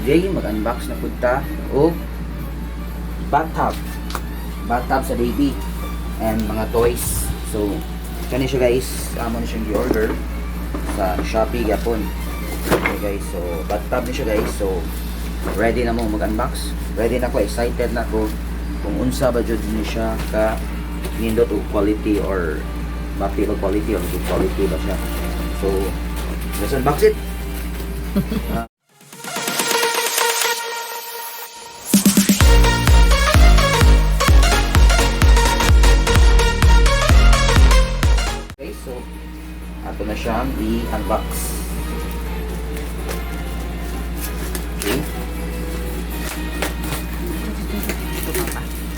Today, mag-unbox na pud ta og bathtub. Bathtub sa baby and mga toys. So, kani siya, guys, amo ni siyang gi-order sa Shopee gyapon. Okay guys, so bathtub ni siya, guys. So, ready na mo mag-unbox. Ready na ko, excited na ko kung unsa ba jud ni siya ka nindot og quality or mapi ba quality or good quality ba siya. So, let's unbox it. Okay, so ato na siyang i-unbox. Okay.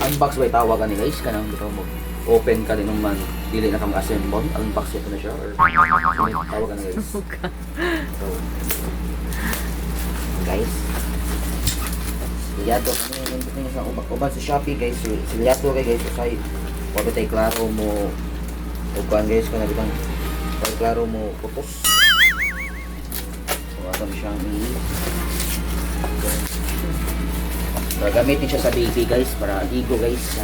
Unbox ba tawag ani, guys? Kanang bitaw mo open ka din man dili na ka mag-assemble, unbox ito na siya or ano tawag ani, guys? So guys, silyado kami nindot ninyo sa ubak-uban sa Shopee, guys. So, silyado kay, guys, usay wa tay klaro mo ug kuan, guys, kana bitang kay klaro mo putos. So ato na siyang i para gamitin siya sa baby, guys, para ligo, guys.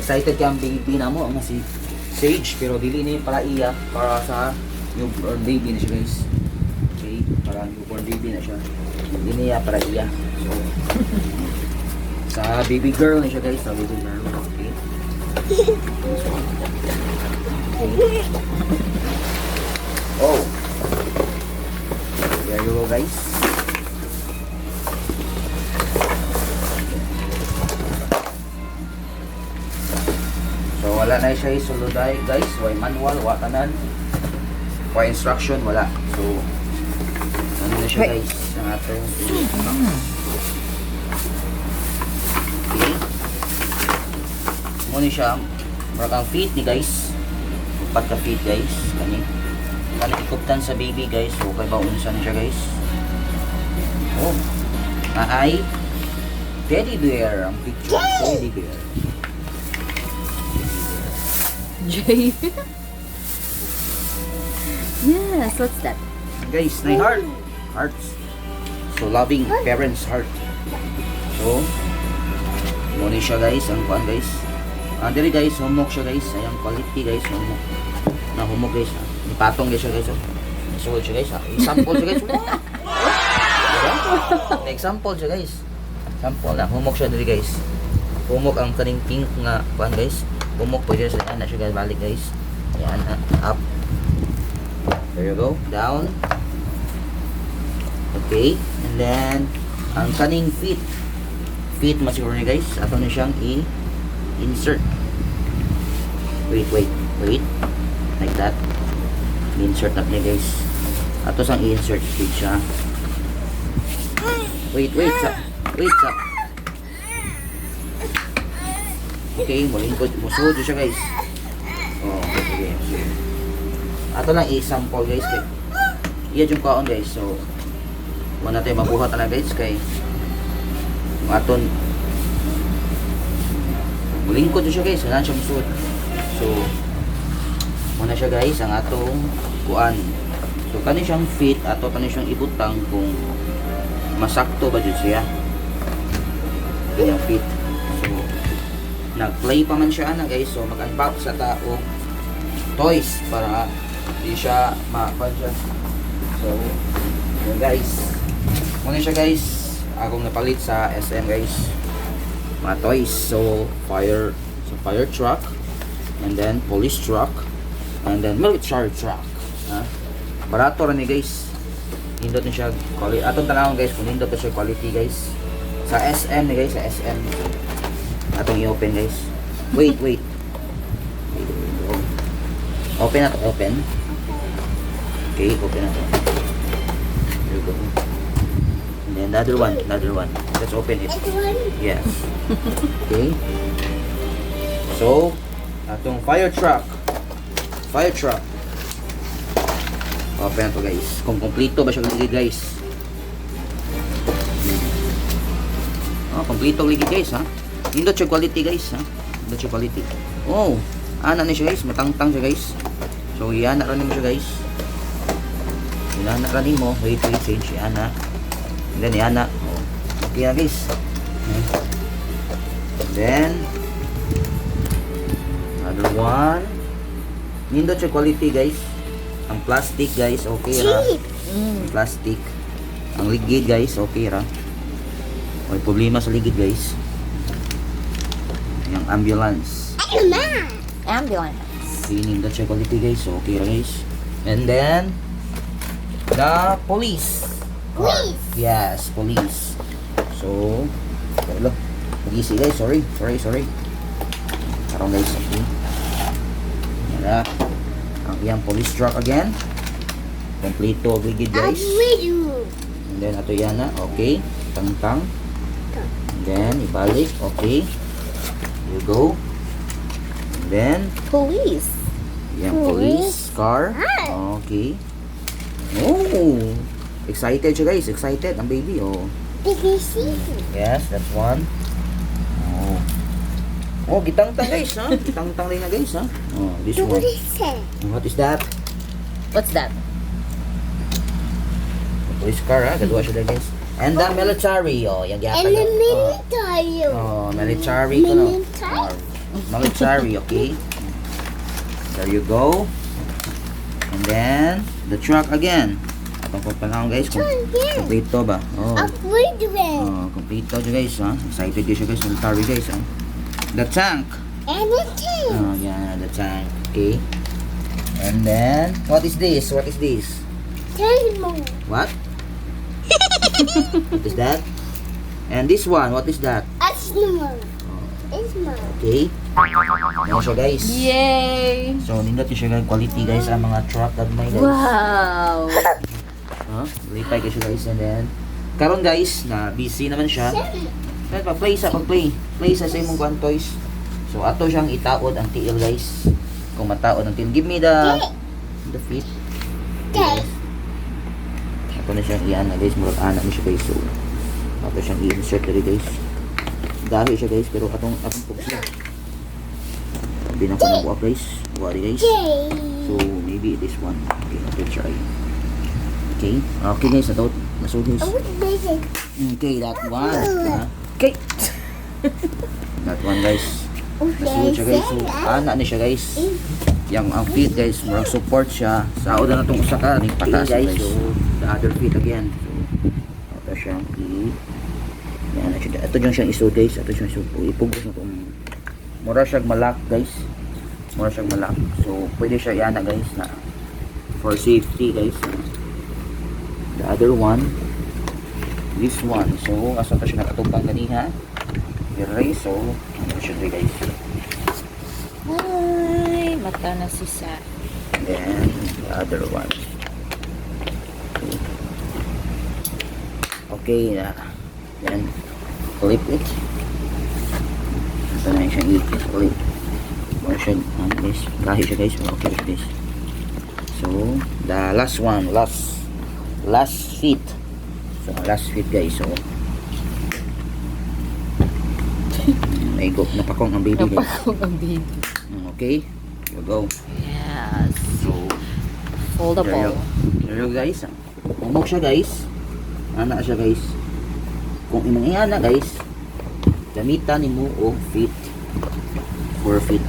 Excited kay ang baby na mo ang si Sage, pero dili ni para iya, para sa newborn baby na siya, guys. Okay, para newborn baby na siya, hindi niya para iya. So sa baby girl na siya, guys, sa baby girl. Okay. So, okay. Oh, there you go, guys. So wala na siya isulod ay, guys, way manual, wa tanan. Wa instruction, wala. So ano na siya Wait. Guys, ang atong i-unbox. Okay. Mo ni siya, murag ang feet ni, guys. Upat ka feet, guys, kani. Kani ikuptan sa baby, guys. So kay ba unsa ni siya, guys? Oh. Naay teddy bear ang picture, teddy bear. Jay. Yes, what's that? Guys, na heart. Hearts. So, loving parents' heart. So, mo ni siya, guys, ang kuan, guys. Ah, diri, guys, humok siya, guys. Ayang quality, guys, humok. Na humok, guys. Ipatong guys siya, guys. Oh. Isuod siya, guys. Ah. Example siya, guys. Diba? Example siya, guys. Sample na humok siya diri, guys. Humok ang kaning pink nga kuan, guys. Humok pwede sa ana siya, guys, balik, guys. Ayan, ah, up. There you go. Down. Okay. And then, ang kaning feet. Feet masiguro ni, guys. Ato na siyang i-insert. Wait, wait, wait. Like that. I-insert na niya, guys. Ato sang i-insert feet siya. Wait, wait, sa. Wait, sa. Okay, mulingkod. Musuod siya, guys. Oh, okay, sige. Sige. Ato lang i-sample, guys, kay iya yung kaon, guys. So wala tayo mabuhat na, guys, kay kung aton mulingkod siya, guys, wala siya musuod. So muna siya, guys, ang atong kuan. So kani siyang fit, ato kani siyang ibutang kung masakto ba jud siya. Kanyang fit. So nag-play pa man siya ana, guys. So mag-unbox sa ta og toys para di siya ma-kuan siya. So yun, guys. Muna siya, guys. Akong napalit sa SM, guys. Mga toys. So fire truck and then police truck and then military truck. Ha? Barato ra ni, guys. Nindot ni siya quality. Atong tanawon, guys, kung nindot na siya quality, guys. Sa SM ni, guys, sa SM. Atong i-open, guys. Wait, wait. Wait, wait, wait. Open na to, open. Okay, open na to. Here we go. And then the other one, the other one. Let's open it. Yes. Okay. So, atong fire truck. Fire truck. Open na to, guys. Kung kompleto ba siya ligid, guys. Oh, kompleto ligid, guys, ha. Nindot siya quality, guys, ha. Nindot siya quality. Oh, ana ni siya, guys, matangtang siya, guys. So, yan na ra nimo siya, guys. Yan na ra nimo. Wait, wait, Sage. Yan na. And then yan na. Oh. Okay na, guys. Okay. And then another one. Nindot siya quality, guys. Ang plastic, guys, okay ra. Jeep. Plastic. Ang ligid, guys, okay ra. May problema sa ligid, guys. Yung ambulance. Ambulance. Okay, nindot siya quality, guys. So, okay ra, guys. And then the police car. Police. Yes, police. So, hello. Easy, guys. Sorry, sorry, sorry. Karon, guys, okay. Yan. Ang iyang police truck again. Kompleto og ligid, guys. And then ato yan na, okay. Tangtang. And then ibalik, okay. Here you go. And then Police. yung police car. Okay. Oh, excited siya, guys. Excited ang baby, oh. Yes, that's one. Oh. Oh, gitangtang, guys, ha? Gitangtang rin na, guys, ha? Oh, this one. What is that? What's that? Police car, ha? Gaduha siya guys. And the military, oh, yung And gyapon. the military. Oh, military ko, no? Military? Oh, military, okay. There you go. And then, the truck again. Atong kung panahon, guys, kung kompleto ba? Oh. Oh, kompleto siya, guys, ha? Excited siya, guys, military, guys, ha? The tank. And a tank. Oh, yeah, the tank. Okay. And then, what is this? What is this? Table. What? What is that? And this one, what is that? A snowman. It's mine. Okay. Yan siya, guys. Yay! So, nindot yun siya guys, quality, guys, ang mga truck gagmay, guys. Wow! Huh? Lipay kayo siya, guys, and then karon, guys, na busy naman siya. Then pa play sa pag-play. Play sa imong kwan toys. So ato siyang itaod ang tiil, guys. Kung mataod ang tiil. Give me the feet. Okay. Ato na siyang iyan na, guys, murag ana ni siya, guys. So ato siyang i-insert diri, guys. Dahil siya, guys, pero atong pugsi. Hindi na ko nabuha, guys. Buha di, guys. Okay. So maybe this one. Okay, okay, try. Okay. Okay, guys, nato nasud, guys. I would make it. Okay, that one. Ha? Okay. That one, guys. Nasud siya, guys. So ana ni siya, guys. Yang ang feet, guys, murag support siya. Sa na natong usa ka ning pataas, guys. So the other feet again. So ato siyang i yan na siya. Ato yung siyang isod, guys. Ato siyang isod. Ipugos na itong mura siyang malak, guys. Mura siyang malak. So pwede siya iana, guys, na for safety, guys. The other one, this one. So asa ta siya nakatupang ganiha? Dire. So ano siya diri, guys. Ay, mata na si Sa. And then the other one. Okay na. Then flip it. Ito na siyang i-flip. Mo siya, ano, guys. Kahit siya, guys. Okay siya, guys. So, the last one, last last feet. So, last feet, guys. So, naigo, napakong ang baby, guys. Napakong ang baby. Okay, you go. Yes. So, Foldable. There you go, guys. Umok siya, guys. Ana siya, guys. Kung imong iana, guys, gamitan nimo og feet. 4 feet.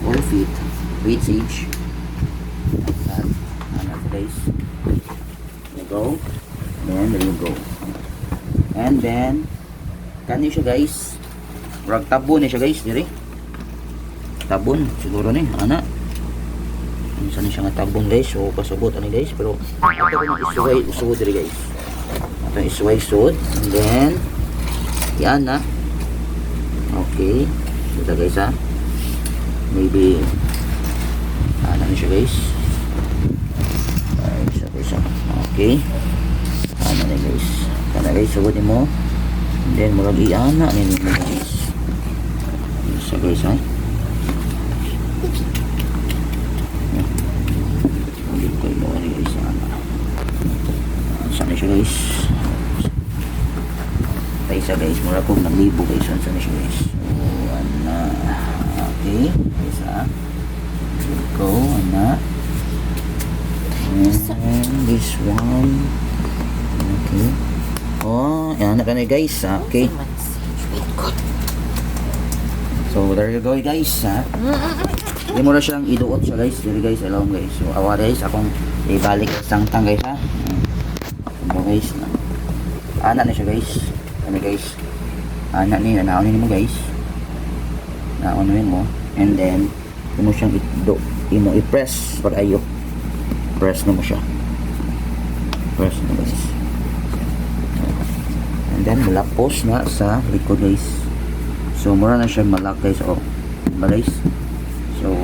4 feet. Wait, Sage. That. Ana siya, guys. There you go. Then, there you go. And then, kani siya, guys. Murag tabon ni siya, guys, diri. Tabon siguro ni, ana. Unsa ni siya nga tabon, guys? So pasabot ani, guys, pero ato ko nang isuway usod diri, guys. Ato isuway sud and then yan na. Okay. Ito, guys, ha. Maybe ana ni siya, guys. Ay, so guys, ha. Okay. Ana ni, guys. Kana, guys, sugod nimo. And then murag iana ni nimo, guys. Isa, guys, ha. Ulit ko yung mga guys. Ana. Saan na siya, guys? Tayo sa, guys. Mura kong naglibo, guys. Saan na siya, guys? So, ana. Okay. Guys, ha. Go. Ana. And this one. Okay. Oh, yan na kanay, guys. Ah, okay. Wait, good. So there you go, guys, ha. Di mo na siyang iduot siya, guys. Dili, guys, alam, guys. So awa, guys, akong ibalik sangtang, guys, ha. So guys, ana na siya, guys. Ano, guys? Ana ni naon ni mo, guys. Naon ni mo and then imo siyang ido imo i-press pag ayo. Press na mo siya. Press na, guys. And then malapos na sa likod, guys. So mura na siya malak, guys, oh. Diba, guys? So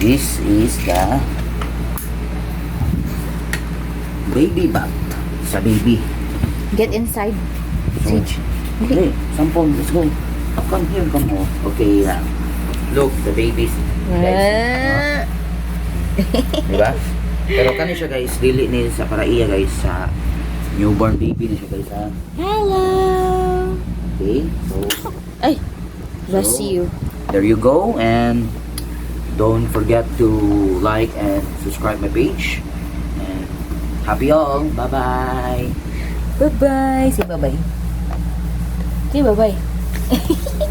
this is the baby bath sa baby. Get inside. So, Sage. okay, sample, let's go. Come here, come here. Okay, look, the babies. Guys, Ah. diba? Pero kani siya, guys, dili ni sa para iya, guys, sa newborn baby na siya, guys, ha. Hello. Okay, so Ay, bless So, you. there you go, and don't forget to like and subscribe my page. And happy all. Bye-bye. Bye-bye. Say bye-bye. Say bye-bye.